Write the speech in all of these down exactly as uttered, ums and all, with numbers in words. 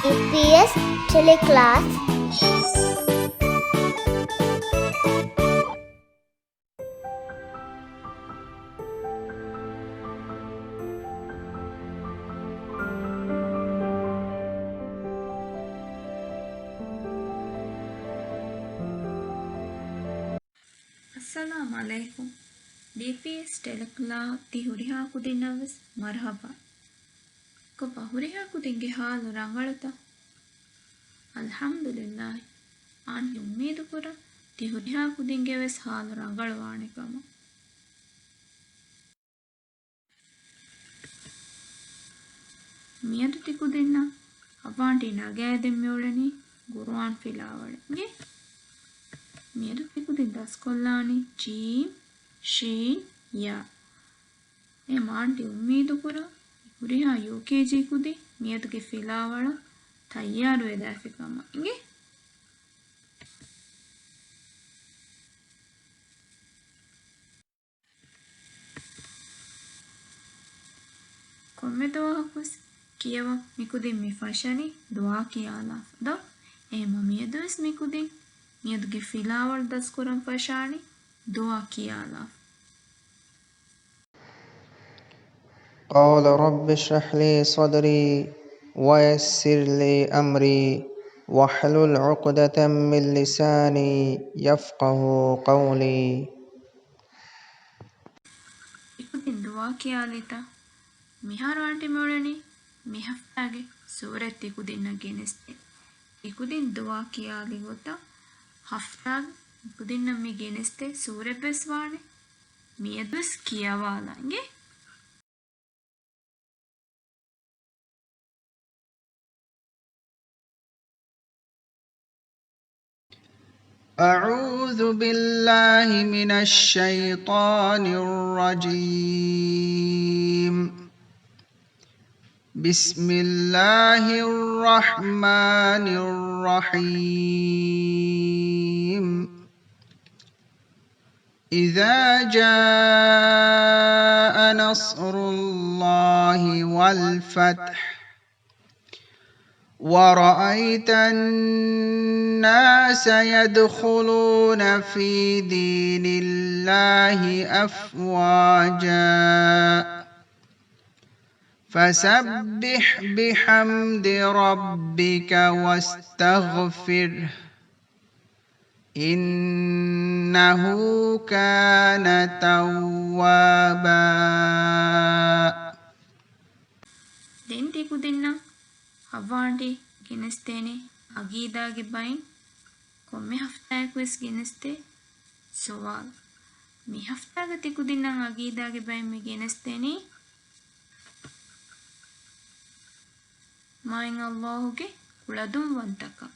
ޑީޕީއެސް ޓެލެކްލާސް. އައްސަލާމް ޢަލައިކުމް. ޑީޕީއެސް ޓެލެކްލާސް ތި ހުރިހާ ކުދިންނަށް ވެސް މަރުޙަބާ. ކޮބާ ހުރިހާ ކުދިންގެ ޙާލު ރަނގަޅުތަ؟ އަލްޙަމްދުލިއްލާހި. އާން އުއްމީދު ކުރަން ތި ހުރިހާ ކުދިންގެ ވެސް ޙާލު ރަނގަޅުވާނެ ކަމަށް. މިއަދު ތިކުދިންނަށް އައްވާންޓީ ނަގައިދޭން މިއުޅެނީ ޤުރުއާން ފިލާވަޅެއްގެ. މިއަދު ތިކުދިން ދަސްކޮށްލާނީ ޖީމް، ޝީން، ޔާ. އެ މާންޓި އުއްމީދު ކުރަން ހުރިހާ ޔޫކޭޖީ ކުދިން މިއަދުގެ ފިލާވަޅަށް ތައްޔާރުވެދާފި ކަމަށް އިނގޭ. ކޮންމެ ދުވަހަކުވެސް ކިޔަވަން މިކުދިން މި ފަށަނީ ދުޢާ ކިޔާލާފަ ދޯ؟ އެހެމަ މިއަދުވެސް މިކުދިން މިއަދުގެ ފިލާވަޅު ދަސްކުރަން ފަށާނީ ދުޢާ ކިޔާލާފަ. قال رب اشرح لي صدري ويسر لي أمري واحلل عقدة من لساني يفقهوا قولي. ތިކުދިން ދުޢާ ކިޔާލިތަ؟ މިހާރު އާންޓި މިއުޅެނީ މި ހަފްތާގެ ސޫރަތް ތިކުދިންނަށް ގެނެސްދޭން. ތިކުދިން ދުޢާ ކިޔާލި ގޮތަށް ހަފްތާގެ ތިކުދިންނަށް މި ގެނެސްދޭ ސޫރަތްވެސް ވާނެ. މިއަދުވެސް ކިޔަވާލަން އިނގޭ. أعوذ بالله من الشيطان الرجيم. بسم الله الرحمن الرحيم. إذا جاء نصر الله والفتح ورأيت الناس يدخلون في دين الله أفواجا فسبح بحمد ربك واستغفره إنه كان توابا. ދެން ތިކުދިންނަށް އައްވާންޓީ ގެނެސްދޭނީ އަގީދާގެ ބައިން ކޮންމެ ހަފްތާއަކުވެސް ގެނެސްދޭ ސުވާލު. މި ހަފްތާގަ ތިކުދިންނަށް އަގީދާގެ ބައިން މި ގެނެސްދެނީ މާތް ﷲ ގެ ކުޅަދުންވަންތަކަން.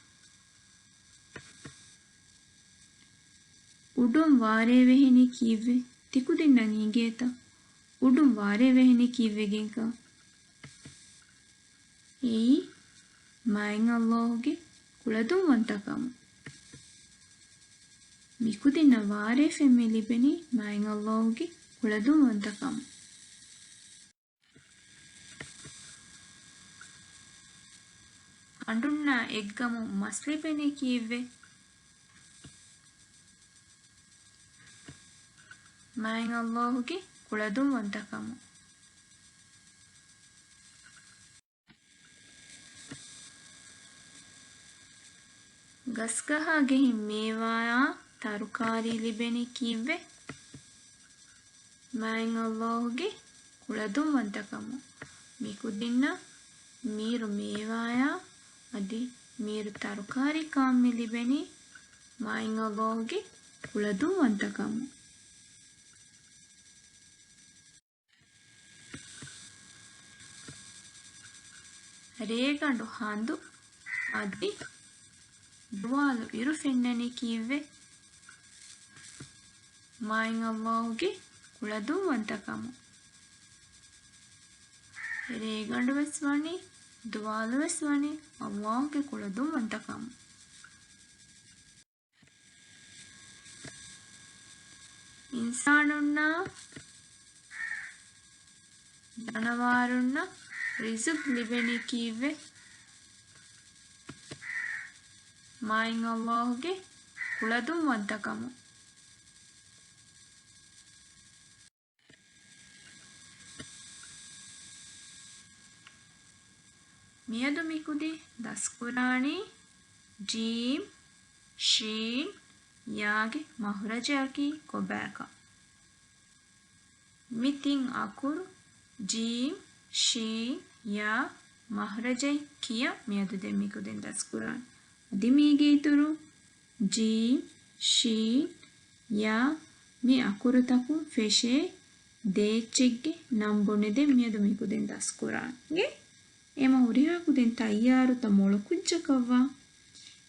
އުޑުން ވާރޭ ވެހެނީ ކީއްވެ؟ ތިކުދިންނަށް އިނގޭތަ އުޑުން ވާރޭ ވެހެނީ ކީއްވެގެންކަން؟ އެއީ މާތް ﷲ ގެ ކުޅަދުންވަންތަކަމުން. މިކުދިންނަށް ވާރޭ ފެންމި ލިބެނީ މާތް ﷲ ގެ ކުޅަދުންވަންތަކަމުން. އަނޑުންނާ އެއްގަމު މަސް ލިބެނީ ކީއްވެ؟ މާތް ﷲ ގެ ކުޅަދުންވަންތަކަމުން. ގަސްގަހާ ގެހިން މޭވާއާ ތަރުކާރީ ލިބެނީ ކީއްވެ؟ މާތް ﷲ ގެ ކުޅަދުންވަންތަކަމުން. މިކުދިންނަށް މީރު މޭވާއާ އަދި މީރު ތަރުކާރީ ކާން މި ލިބެނީ މާތް ﷲ ގެ ކުޅަދުންވަންތަކަމުން. ރޭގަނޑު ހަނދު އަދި ދުވާލު އިރު ފެންނަނީ ކީއްވެ؟ މާތް ﷲ ގެ ކުޅަދުންވަންތަކަމުން. ރޭގަނޑު ވެސް ވަނީ، ދުވާލު ވެސް ވަނީ ﷲ ގެ ކުޅަދުންވަންތަކަމުން. އިންސާނުންނާ ޖަނަވާރުންނަށް ރިޒުޤު ލިބެނީ ކީއްވެ؟ މާތް ﷲ ގެ ކުޅަދުންވަންތަކަމުން. މިއަދު މި ކުދިން ދަސްކުރާނީ ޖީމް، ޝީން، ޔާގެ މަހްރަޖައަކީ ކޮބާކަން. މި ތިން އަކުރު ޖީމް، ޝީން، ޔާ މަހްރަޖައިން ކިޔަން މިއަދު ދެން މި ކުދިން ދަސްކުރާނީ. އަދި މީގެ އިތުރުން ޖީމް، ޝީން، ޔާ މި އަކުރުތަކުން ފެށޭ ދޭއްޗެއްގެ ނަން ބުނެދޭން މިއަދު މި ކުދިން ދަސްކުރާނީ. އެމަ ހުރިހާ ކުދިން ތައްޔާރުތަ މޮޅު ކުއްޖަކަށްވާ؟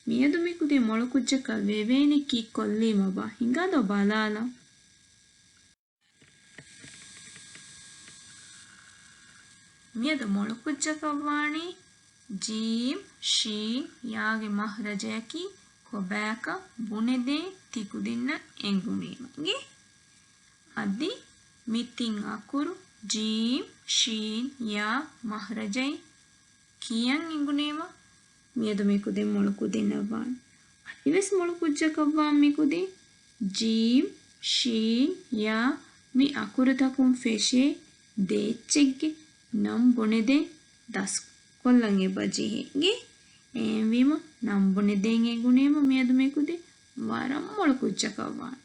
މިއަދު މި ކުދިން މޮޅު ކުއްޖަކަށް ވެވޭނީ ކީއްކޮށްލީމަ ބާ؟ ހިނގާދޯ ބަލާލަން. މިއަދު މޮޅު ކުއްޖަކަށްވާނީ ޖީމް، ޝީން، ޔާގެ މަހްރަޖަޔަކީ ކޮބާކަން ބުނެދޭން ތިކުދިންނަށް އެނގުނީމަ. އަދި މި ތިން އަކުރު ޖީމް، ޝީން، ޔާ މަހްރަޖައިން ކިޔަން އެނގުނީމަ، މިއަދު މި ކުދިން މޮޅު ކުދިންނަށްވާނެ. އަދިވެސް މޮޅު ކުއްޖަކަށްވާން މި ކުދިން ޖީމް، ޝީން، ޔާ މި އަކުރުތަކުން ފެށޭ ދޭއްޗެއްގެ ނަން ބުނެދޭން ދަސްކޮށްލަން އެބަޖެހޭ. އެހެންވީމަ ނަން ބުނެދޭން އެނގުނީމަ މިއަދު މި ކުދިން ވަރަށް މޮޅު ކުއްޖަކަށްވާނެ.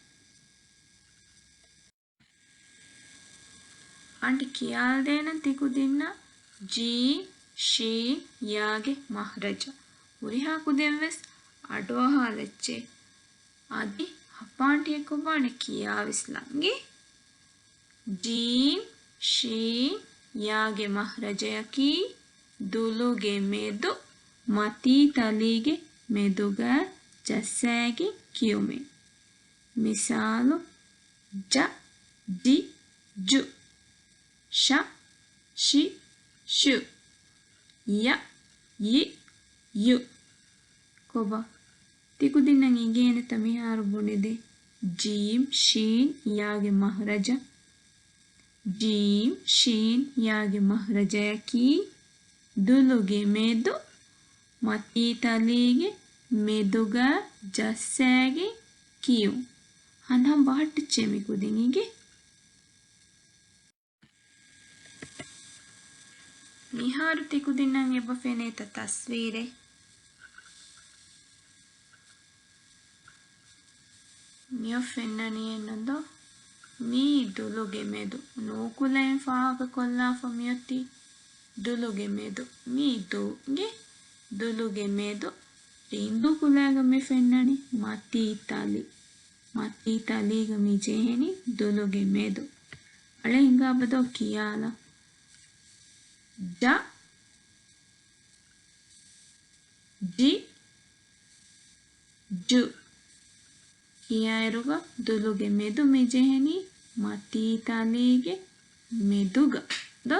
އަންޓި ކިޔާލަދޭނަން ތިކުދިންނަށް ޖީމް، ޝީން، ޔާގެ މަހްރަޖަ. ހުރިހާ ކުދިން ވެސް އަޑުއަހާލައްޗޭ. އަދި ހަފާންޓިއެއްކޮށްވާނެ ކިޔާވިސްލަން. ޖީމް، ޝީން، ޔާގެ މަހްރަޖަޔަކީ ދުލުގެ މެދު، މަތީ ތަލީގެ މެދުގަ ޖައްސާގެން ކިޔުމޭ. މިސާލު، ޖަ، ޑި، ޖު. ޝަ، ޝި، ޝު. ޔަ، ޔި، ޔު. ކޮބާ؟ ތިކުދިންނަށް އިނގޭނެތަ މިހާރު ބުނެދޭ؟ ޖީމް، ޝީން، ޔާގެ މަހްރަޖަ. ޖީމް، ޝީން، ޔާގެ މަހްރަޖަޔަކީ ދުލުގެ މެދު، މަތީ ތަލީގެ މެދުގަ ޖައްސާގެން ކިޔުން. ހަނދާން ބަހައްޓައްޗޭ މި ކުދިން އިނގޭ. މިހާރު ތިކުދިންނަށް އެބަ ފެނޭތަ ތަސްވީރެއް؟ މިއޮތް ފެންނަނީ އެއްނުދޯ؟ މީ ދުލުގެ މެދު. ނޫކުލައިން ފާހަގަކޮށްލާފަ މިއޮތީ ދުލުގެ މެދު. މީ ދޫގެ ދުލުގެ މެދު. ރީނދޫ ކުލައިގަ މި ފެންނަނީ މަތީ ތަލި. މަތީ ތަލީގަ މި ޖެހެނީ ދުލުގެ މެދު. އަޅެ ހިނގާބަދޯ ކިޔާލަ. ޑ، ޑި، ޖު. ކިޔާއިރުގަ ދުލުގެ މެދު މި ޖެހެނީ މަތީ ތަލީގެ މެދުގަ. ދޯ؟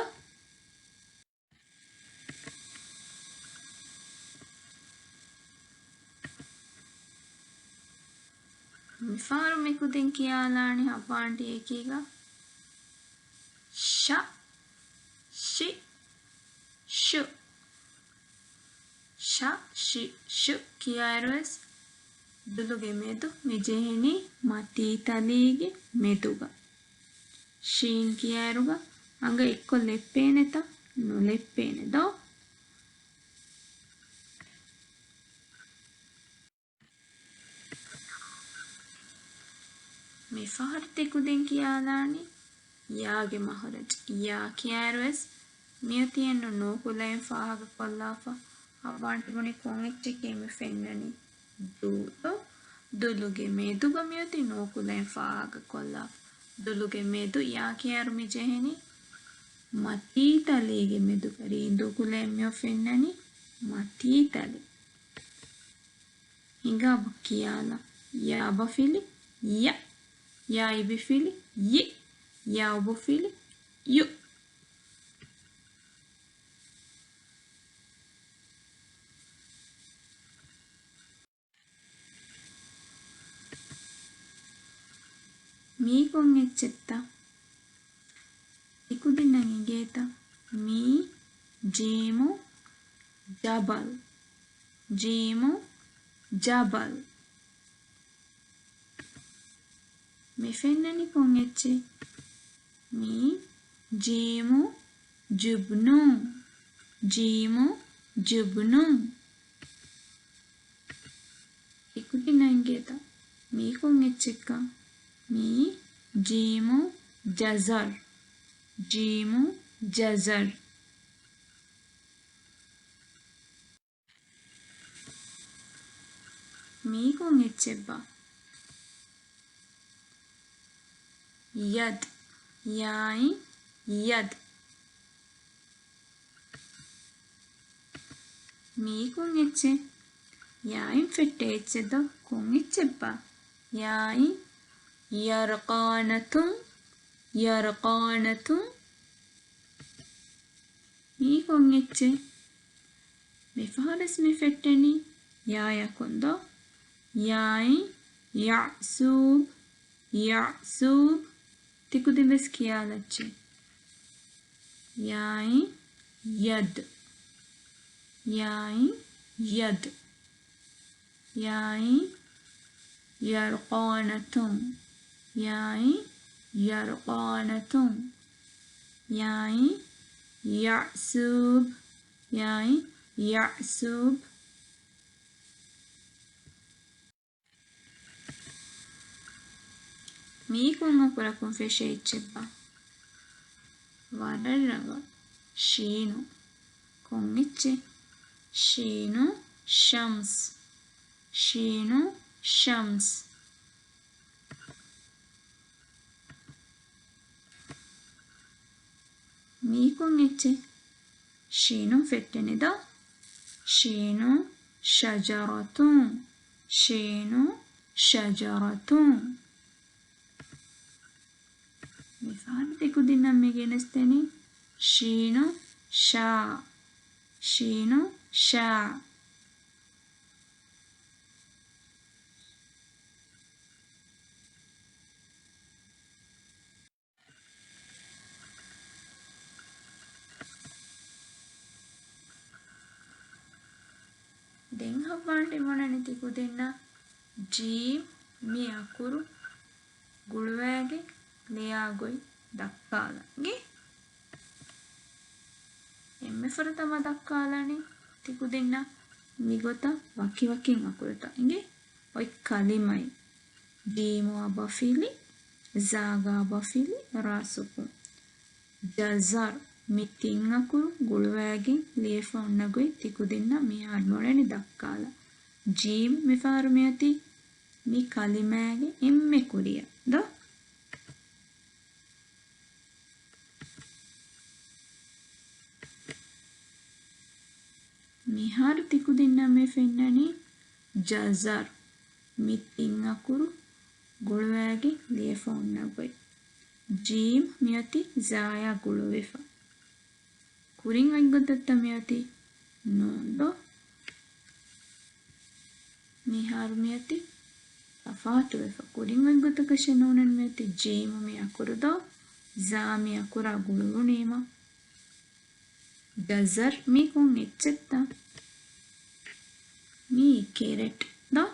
މިފަހަރު މި ކުދިން ކިޔާލާނީ ހައްވާ އަންޓީ އެކީގަ. ޝަ، ޝި، ޝު. ޝަ، ޝި، ޝު ކިޔާއިރުވެސް ދުލުގެ މެދު މި ޖެހެނީ މަތީ ތަލީގެ މެދުގަ. ޝީން ކިޔާއިރުގަ އަނގަ އެއްކޮށް ލެއްޕޭނެތަ؟ ނުލެއްޕޭނެ ދޯ؟ މިފަހަރު ތިކުދިން ކިޔާލާނީ ޔާގެ މަހުރަޖް. ޔާ ކިޔާއިރުވެސް މިއޮތީ އެއްނު ނޫކުލައިން ފާހަގަކޮށްލާފަ. ހައްވާން ތިބުނީ ކޮން އެއްޗެކޭ މި ފެންނަނީ؟ ދޫ ދޯ؟ ދުލުގެ މެދުގަ މިއޮތީ ނޫކުލައިން ފާހަގަކޮށްލާފަ. ދުލުގެ މެދު ޔާ ކިޔާއިރު މި ޖެހެނީ މަތީ ތަލީގެ މެދުގަ. ރީނދޫ ކުލައިން މިއޮތް ފެންނަނީ މަތީ ތަލި. ހިނގާބަ ކިޔާލަ. ޔާ ބަފިލި ޔަ. ޔާ އިބިފިލި ޔި. ޔާ އުބުފިލި ޔު. މީ ކޮން އެއްޗެއްތަ؟ ތިކުދިންނަށް އިނގޭތަ؟ މީ ޖީމު ޑަބަލް. ޖީމު ޖަބަލް. މި ފެންނަނީ ކޮން އެއްޗެއް؟ މީ ޖީމު ޖުބްނު. ޖީމު ޖުބްނު. ތިކުދިންނަށް އެނގޭތަ މީ ކޮން އެއްޗެއްކަން؟ މީ ޖީމު ޖަޒަރް. ޖީމު ޖަޒަރް. މީ ކޮން އެއްޗެއްބާ؟ ޔަދް. ޔާއިން ޔަދް. މީ ކޮން އެއްޗެއް؟ ޔާއިން ފެއްޓޭ އެއްޗެއް ދޯ؟ ކޮން އެއްޗެއްބާ؟ ޔާއިން ޔަރްޤާނަތުން. ޔަރްޤާނަތުން. މީ ކޮން އެއްޗެއް؟ މިފަހަރުވެސް މި ފެއްޓެނީ ޔާޔަކުން ދޯ؟ ޔާއިން ޔަޢްސޫބް. ޔަޢްސޫބް. ތިކުދިން ވެސް ކިޔާލައްޗޭ. ޔާއިން ޔަދް. ޔާއިން ޔަދް. ޔާއިން ޔަރްޤާނަތުން. ޔާއިން ޔަރްޤާނަތުން. ޔާއިން ޔަޢްސޫބް. ޔާއިން ޔަޢްސޫބް. މީ ކޮން އަކުރަކުން ފެށޭ އެއްޗެއްބާ؟ ވަރަށް ރަނގަޅު. ޝީނު. ކޮން އެއްޗެއް؟ ޝީނު ޝަމްސް. ޝީނު ޝަމްސް. މީ ކޮން އެއްޗެއް؟ ޝީނުން ފެއްޓެނީ ދޯ؟ ޝީނު ޝަޖަރަތުން. ޝީނު ޝަޖަރަތުން. މިފަހަރު ތިކުދިންނަށް މި ގެނެސްދެނީ ޝީނު ޝާ. ޝީނު ޝާ. ދެން ހައްވާން ބުނަނީ ތިކުދިންނަށް ޖީމް މި އަކުރު ގުޅުވައިގެން ލިޔާ ގޮތް ދައްކާލަން. އިނގޭ؟ އެންމެ ފުރަތަމަ ދައްކާލަނީ ތިކުދިންނަށް މިގޮތަށް ވަކިވަކިން އަކުރުތައް. އިނގޭ؟ އޮތް ކަލިމައެއް. ޖީމުއާ ބަފިލި، ޒާގާ ބަފިލި، ރާ ސުކޫން. ޖަޒަރް، މި ތިން އަކުރު ގުޅުވައިގެން ލިޔެފަ އޮންނަ ގޮތް ތިކުދިންނަށް މިހާރު ބުނަނީ ދައްކާލަން. ޖީމް މިފަހަރު މިއޮތީ މި ކަލިމާގެ އެންމެ ކުރިއަށް ދޯ؟ މިހާރު ތިކުދިންނަށް މި ފެންނަނީ ޖަޒަރް، މި ތިން އަކުރު ގުޅުވައިގެން ލިޔެފަ އޮންނަ ގޮތް. ޖީމް މިއޮތީ ޒާޔާ ގުޅުވެފަ. ކުރިން އޮތް ގޮތަށްތަ މިއޮތީ؟ ނޫން ދޯ؟ މިހާރު މިއޮތީ ތަފާތުވެފަ. ކުރިން އޮތް ގޮތަކަށެއް ނޫނަން މިއޮތީ ޖީމު މި އަކުރު ދޯ؟ ޒާ މި އަކުރާ ގުޅުވުނީމަ. ޖަޒަރް މީ ކޮން އެއްޗެއްތަ؟ މީ ކެރެޓް ދޯ؟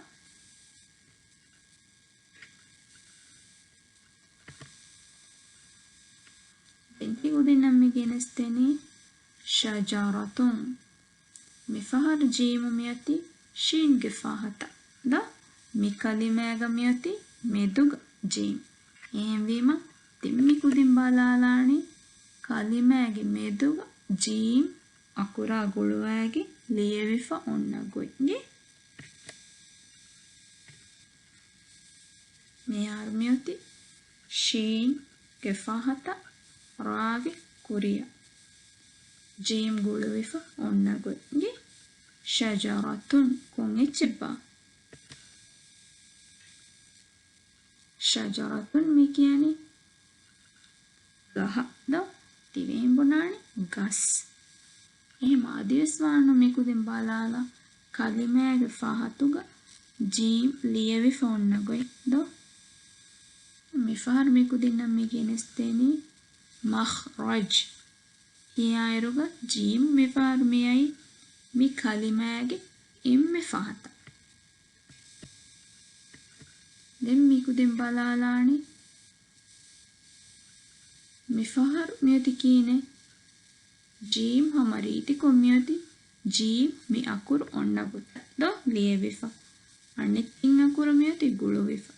ދެން ތިކުދިންނަށް މި ގެނެސްދެނީ ޝަޖަރަތުން. މިފަހަރު ޖީމު މިއޮތީ ޝީންގެ ފަހަތަށް ދޯ؟ މި ކަލިމާގަ މިއޮތީ މެދުގަ ޖީމް. އެހެންވީމަ ދެން މި ކުދިން ބަލާލާނީ ކަލިމާގެ މެދުގަ ޖީމް އަކުރާ ގުޅުވައިގެން ލިޔެވިފަ އޮންނަ ގޮތް. މިހާރު މިއޮތީ ޝީންގެ ފަހަތަށް ރާގެ ކުރިއަށް ޖީމް ގުޅުވިފަ އޮންނަ ގޮތް. ޝަޖަރަތުން ކޮން އެއްޗެއްބާ؟ ޝަޖަރަތުން މި ކިޔަނީ ގަހަށް ދޯ؟ ތިވެހިން ބުނާނީ ގަސް. އެހެން އަދިވެސް ވާނު މިކުދިން ބަލާލަ ކަލިމާގެ ފަހަތުގަ ޖީމް ލިޔެވިފަ އޮންނަ ގޮތް ދޯ؟ މިފަހަރު މިކުދިންނަށް މި ގެނެސްދެނީ މަޚްރަޖް ކިޔާއިރުގަ ޖީމް މިފަހަރު މިއައީ މި ކަލިމާގެ އެންމެ ފަހަތަށް. ދެން މިކުދިން ބަލާލާނީ މިފަހަރު މިއޮތީ ކީނެއް؟ ޖީމް ހަމަ ރީތިކޮށް މިއޮތީ ޖީމް މި އަކުރު އޮންނަ ގޮތަށް ދޯ ލިޔެވިފަ. އަނެއް ތިން އަކުރު މިއޮތީ ގުޅުވިފަ.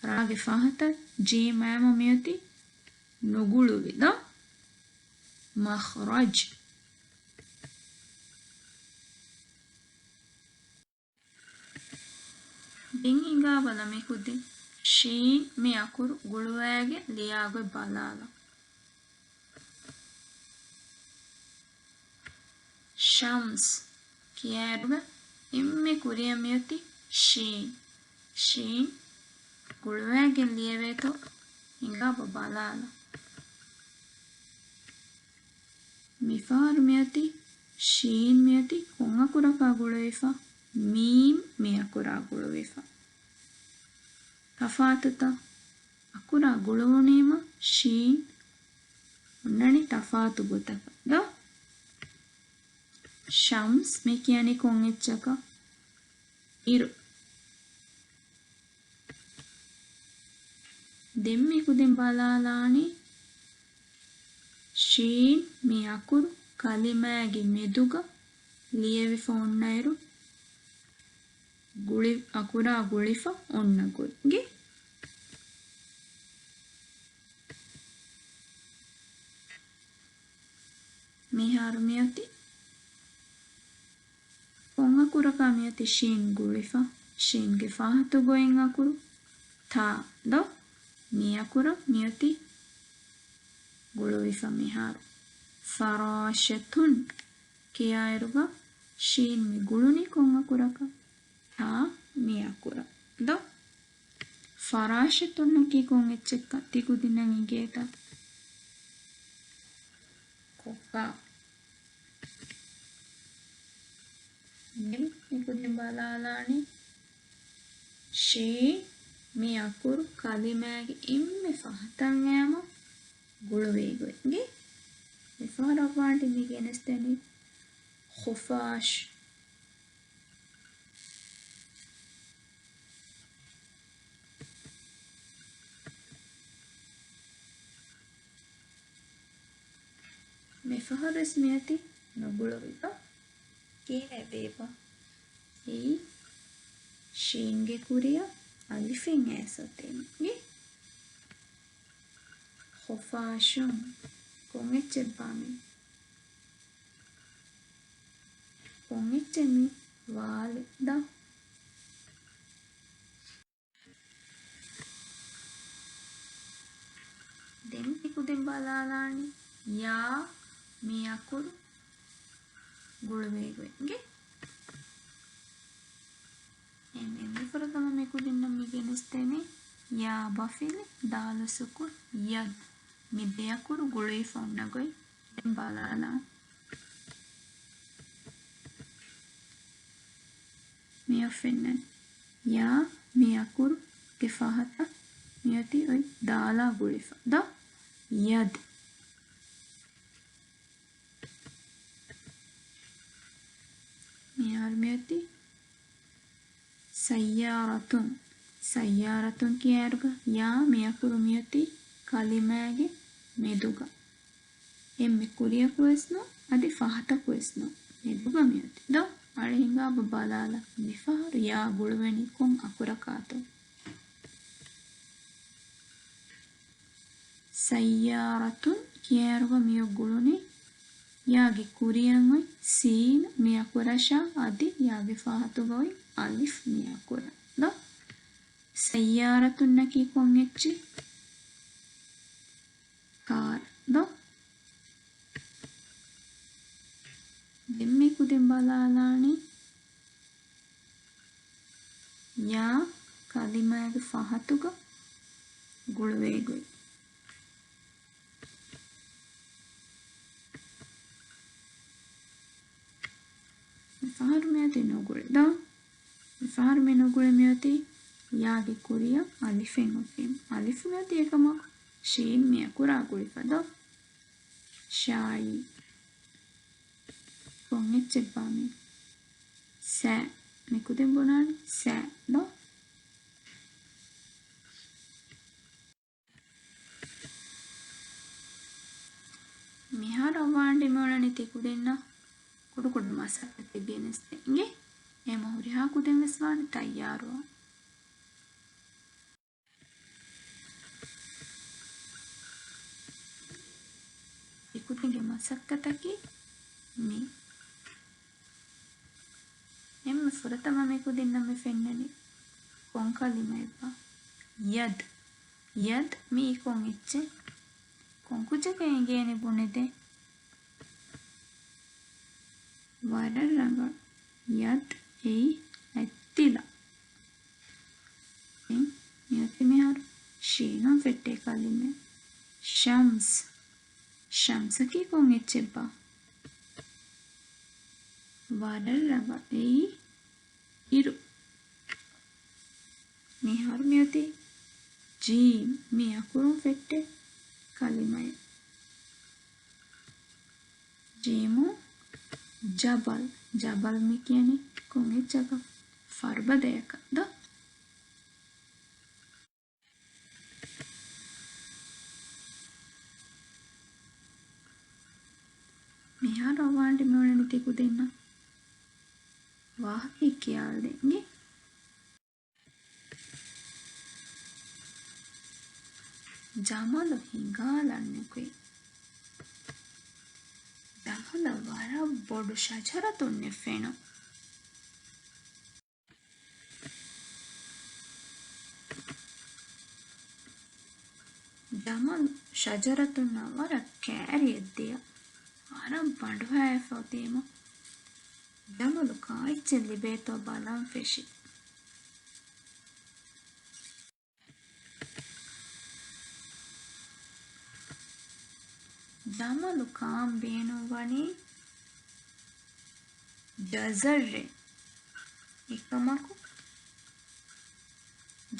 ރާގެ ފަހަތަށް ޖީމް އައިމަ މިއޮތީ ނުގުޅުވި ދޯ؟ މަޚްރަޖް. ދެން ހިނގާބަލަ މިކުދިން ޝީން މި އަކުރު ގުޅުވައިގެން ލިޔާގޮތް ބަލާލަ. ޝަމްސް ކިޔާއިރުގަ އެންމެ ކުރިއަށް މިއޮތީ ޝީން. ޝީން ގުޅުވައިގެން ލިޔެވޭތޯ ހިނގާބަ ބަލާލަ. މިފަހަރު މިއޮތީ ޝީން މިއޮތީ ކޮން އަކުރަކާ ގުޅުވިފަ؟ މީމް މި އަކުރާ ގުޅުވިފަ. ތަފާތުތައް އަކުރާ ގުޅުވުނީމަ ޝީން އޮންނަނީ ތަފާތު ގޮތަކަށް ދޯ؟ ޝަމްސް މި ކިޔަނީ ކޮން އެއްޗަކަށް؟ އިރު. ދެން މިކުދިން ބަލާލާނީ ޝީން މި އަކުރު ކަލިމާގެ މެދުގަ ލިޔެވިފަ އޮންނައިރު ގުޅި-، އަކުރާ ގުޅިފަ އޮންނަ ގޮތްގެ. މިހާރު މިއޮތީ ކޮން އަކުރަކާ މިއޮތީ ޝީން ގުޅިފަ؟ ޝީންގެ ފަހަތު ގޮތް އަކުރު ތާ ދޯ؟ މި އަކުރަށް މިއޮތީ ގުޅުވިފަ މިހާރު. ފަރާޝަތުން ކިޔާއިރުގަ ޝީން މި ގުޅުނީ ކޮން އަކުރަކަށް؟ ތާ މި އަކުރަށް ދޯ؟ ފަރާޝަތުންނަކީ ކޮން އެއްޗެއްކަން ތިކުދިންނަށް އެނގޭތަ؟ ކޮއްކާ. ދެން މިކުދިން ބަލާލާނީ ޝީން މި އަކުރު ކަލިމާގެ އެންމެ ފަހަތަށް އައިމަ ގުޅުވޭ ގޮތްގެ. މިފަހަރަށް ވާންޓި މި ގެނެސްދެނީ ޚުފާޝް. މިފަހަރުވެސް މިއޮތީ ނުގުޅުވިބަ ކިހިނެއް ވީބަ؟ އެއީ ޝީންގެ ކުރިއަށް އަލިފެއް އައިސް އޮތީމަ. އި ޚުފާޝުން. ކޮން އެއްޗެއްބާ މީ؟ ކޮން އެއްޗެއް މީ؟ ވާލެއް ދޯ؟ ދެން މިކުދިން ބަލާލާނީ ޔާ މި އަކުރު ގުޅުވޭ ގޮތްގެ. އެންމެ ފުރަތަމަ މިކުދިންނަށް މި ގެނެސްދެނީ ޔާ ބަފިލި ދާލު ސުކުން ޔަދް. މި ދެ އަކުރު ގުޅުވިފަ އޮންނަ ގޮތް ދެން ބަލާލާ. މިއޮއް ފެންނަނީ ޔާ މި އަކުރުގެ ފަހަތަށް މިއޮތީ އޮތް ދާލާ ގުޅިފަ ދޯ؟ ޔަދް. މިހާރު މިއޮތީ ސައްޔާރަތުން. ސައްޔާރަތުން ކިޔާއިރުގަ ޔާ މި އަކުރު މިއޮތީ ކަލިމާގެ މެދުގަ. އެންމެ ކުރިއަކުވެސް ނޫން، އަދި ފަހަތަކުވެސް ނޫން. މެދުގަ މިއޮތީ ދޯ؟ އަޅެ ހިނގާބަ ބަލާލަ، މިފަހަރު ޔާ ގުޅުވެނީ ކޮން އަކުރަކާތޯ؟ ސައްޔާރަތުން ކިޔާއިރުގަ މިއޮށް ގުޅުނީ ޔާގެ ކުރިއަށް އޮތް ސީން މި އަކުރަށާ އަދި ޔާގެ ފަހަތުގަ އޮތް އަލިފް މި އަކުރަށް ދޯ؟ ސައްޔާރަތުންނަކީ ކޮން އެއްޗެއް؟ ކާރު ދޯ؟ ދެން މިކުދިން ބަލާލާނީ ޔާ ކަލިމާގެ ފަހަތުގަ ގުޅުވޭ ގޮތް. މިފަހަރު މިއޮތީ ނުގުޅި ދޯ؟ މިފަހަރު މި ނުގުޅި މިއޮތީ ޔާގެ ކުރިއަށް އަލިފެއް އޮތީމަ. އަލިފު މިއޮތީ އެކަމަކު ޝީން މި އަކުރާ ގުޅިފަ ދޯ؟ ޝާއީ. ކޮން އެއްޗެއްބާ މީ؟ ސަ. މިކުދިން ބުނާނީ ސަ ދޯ؟ ތި ކުދިންނަށް ކުޑަކުޑަ މަސައްކަތެއް ގެނެސްދޭން އިނގޭ. އެހެމަ ހުރިހާ ކުދިން ވެސް ވާނެ ތައްޔާރުވާން. ތި ކުދިންގެ މަސައްކަތަކީ މީ. އެންމެ ފުރަތަމަ މި ކުދިންނަށް މި ފެންނަނީ ކޮން ކަލިމައެއްބާ؟ ޔަދް. ޔަދް މީ ކޮން އެއްޗެއް؟ ކޮން ކުއްޖަކަށް އެނގޭނެ ބުނެދޭ؟ ވަރަށް ރަނގަޅު. ޔަދް އެއީ އަތްތިލަ. ދެން މިއޮތީ މިހާރު ޝީނުން ފެއްޓޭ ކަލިމަ. ޝަމްސް. ޝަމްސަކީ ކޮން އެއްޗެއްބާ؟ ވަރަށް ރަނގަޅު. އެއީ އިރު. މިހާރު މިއޮތީ ޖީމް. މި އަކުރުން ފެއްޓޭ ކަލިމައެއް. ޖީމު ޖަބަލް. ޖަބަލް މި ކިޔަނީ ކޮން އެއްޗަކަށް؟ ފަރުބަދަޔަކަށް ދޯ؟ މިހާރު އަވާންޓި މިއުޅެނީ ތި ކުދިންނަށް ވާހަކައެއް ކިޔާލަދޭން އިނގޭ. ޖަމަލު ހިނގާލަން ނުކުތް. ޖަމަލަށް ވަރަށް ބޮޑު ޝަޖަރަތުންނެއް ފެނުން. ޖަމަލު ޝަޖަރަތުންނާ ވަރަށް ކައިރިއަށް ދިޔަ. ވަރަށް ބަނޑުހައިފަ އޮތީމަ. ޖަމަލު ކާއެއްޗެއް ލިބޭތޯ ބަލަން ފެށި. ޖަމަލު ކާން ބޭނުންވަނީ ޖަޒަރްއެއް. އެކަމަކު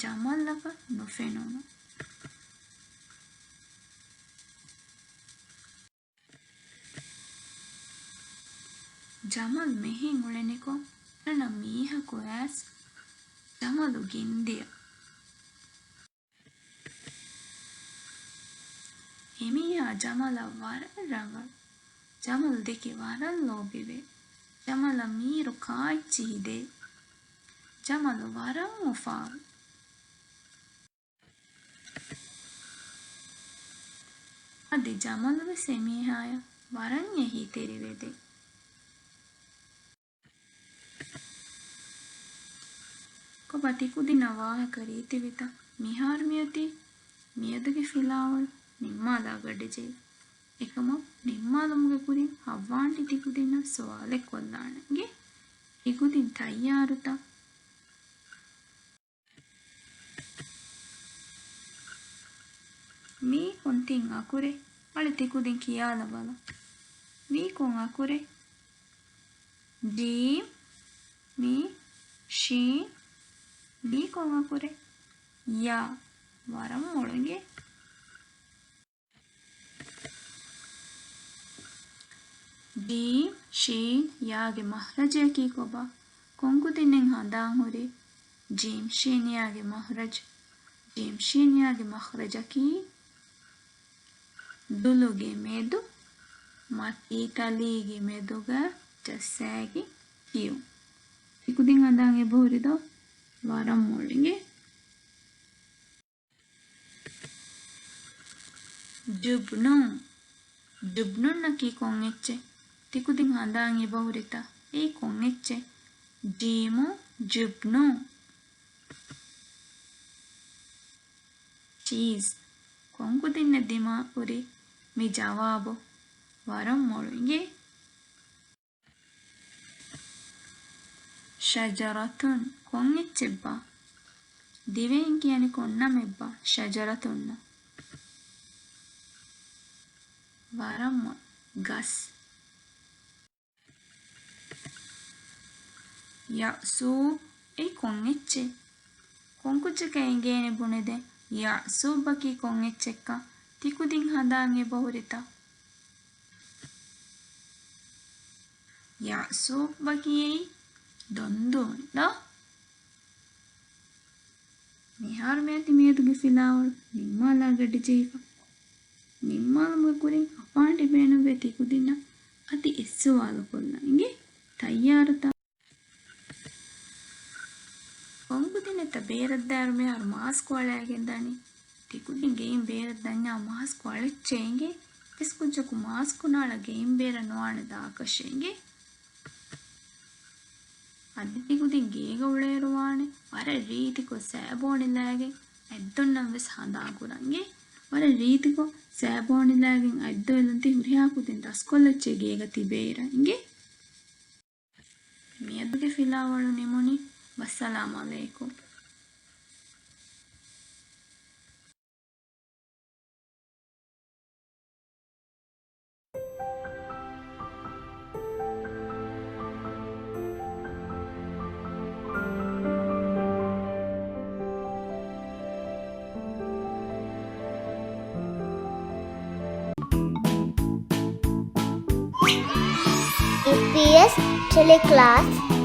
ޖަމަލަކަށް ނުފެނުނު. ޖަމަލް މިހެން އުޅެނިކޮށް، އަންނަ މީހަކު އައިސް ޖަމަލު ގެންދިޔަ. އެމީހާ ޖަމަލަށް ވަރަށް ރަނގަޅު. ޖަމަލް ދެކެ ވަރަށް ލޯބިވޭ. ޖަމަލަށް މީރު ކާއެއްޗިހި ދޭ. ޖަމަލު ވަރަށް އުފާވޭ. އަދި ޖަމަލުވެސް އެމީހާޔަށް ވަރަށް އެހީތެރިވެދޭ. ކޮބާ ތިކުދިންނަށް ވާހަކަ ރީތިވިތަ؟ މިހާރު މިއޮތީ މިއަދުގެ ފިލާވަޅު ނިންމާލާ ގަޑިޖެހި. އެކަމަށް ނިންމާލުމުގެ ކުރިން އަވާންޓި ތިކުދިންނަށް ސުވާލެއް ކޮށްލާނަން. ތިކުދިން ތައްޔާރުތަ؟ މީ ކޮން ތިން އަކުރެއް؟ އަޅެ ތިކުދިން ކިޔާލަބަލަ. މީ ކޮން އަކުރެއް؟ ޖީމް، މީ، ޝީން، މީ ކޮން އަކުރެއް؟ ޔާ. ވަރަށް މޮޅު އިނގޭ. ޖީމް ޝީން ޔާގެ މަހްރަޖަކީ ކޮބާ؟ ކޮން ކުދިންނެއް ހަނދާން ހުރީ؟ ޖީމް ޝީން ޔާގެ މަހްރަޖް. ޖީމް ޝީން ޔާގެ މަހްރަޖަކީ ދުލުގެ މެދު، މަތީ ތަލީގެ މެދުގަ ޖައްސާގެން ކިޔުން. ތިކުދިން ހަނދާން އެބަހުރި ދޯ؟ ވަރަށް މޮޅު އިނގޭ. ޖުބްނުން. ޖުބްނުންއަކީ ކޮން އެއްޗެއް؟ ތިކުދިން ހަނދާން އެބަހުރިތަ؟ އެއީ ކޮން އެއްޗެއް؟ ޖީމު، ޖުބްނުން. ޗީޒް. ކޮން ކުދިންނަށް ދިމާވުރީ މި ޖަވާބު؟ ވަރަށް މޮޅު އިނގޭ. ޝަޖަރަތުން ކޮން އެއްޗެއްބާ؟ ދިވެހިން ކިޔަނީ ކޮން ނަމެއްބާ ޝަޖަރަތުންނަށް؟ ވަރަށް މޮ-، ގަސް. ޔައުސޫބް އެއީ ކޮން އެއްޗެއް؟ ކޮން ކުއްޖަކަށް އެނގޭނެ ބުނެދޭ؟ ޔައުސޫބަކީ ކޮން އެއްޗެއްކަން ތިކުދިން ހަނދާން އެބަހުރިތަ؟ ޔައުސޫބަކީ އެއީ ދޮންދޫން ދޯ؟ މިހާރު މިއޮތީ މިއަދުގެ ފިލާވަޅު ނިންމާލާ ގަޑިޖެހިފަ. ނިންމާލުމުގެ ކުރިން އަވާންޓި ބޭނުންވޭ ތިކުދިންނަށް އަދި އެއްސުވާލު ކޮށްލަން އިނގޭ. ތައްޔާރުތަ؟ ކޮން ކުދިންނެއްތަ ބޭރަށްދާއިރު މިހާރު މާސްކު އަޅައިގެން ދާނީ؟ ތިކުދިން ގެއިން ބޭރަށް ދަންޏާ މާސްކު އަޅައްޗޭ އިނގޭ. އެސް ކުއްޖަކު މާސްކު ނާޅަ ގެއިން ބޭރަށް ނުވާނެ ދާކަށެއް އިނގޭ. އަދި ތިކުދިން ގޭގަ އުޅޭއިރު ވާނެ ވަރަށް ރީތިކޮށް ސައިބޯނިލައިގެން އަތްދޮންނަން ވެސް ހަނދާން ކުރަން އިނގޭ. ވަރަށް ރީތިކޮށް ސައިބޯނިލައިގެން އަތްދޮއިލަން ތި ހުރިހާ ކުދިން ދަސްކޮށްލައްޗޭ ގޭގަ ތިބޭއިރަށް އިނގޭ. މިއަދުގެ ފިލާވަޅު ނިމުނީ. ވައްސަލާމް އަލައިކުމް. އީޕީއެސް ޓެލެކްލާސް.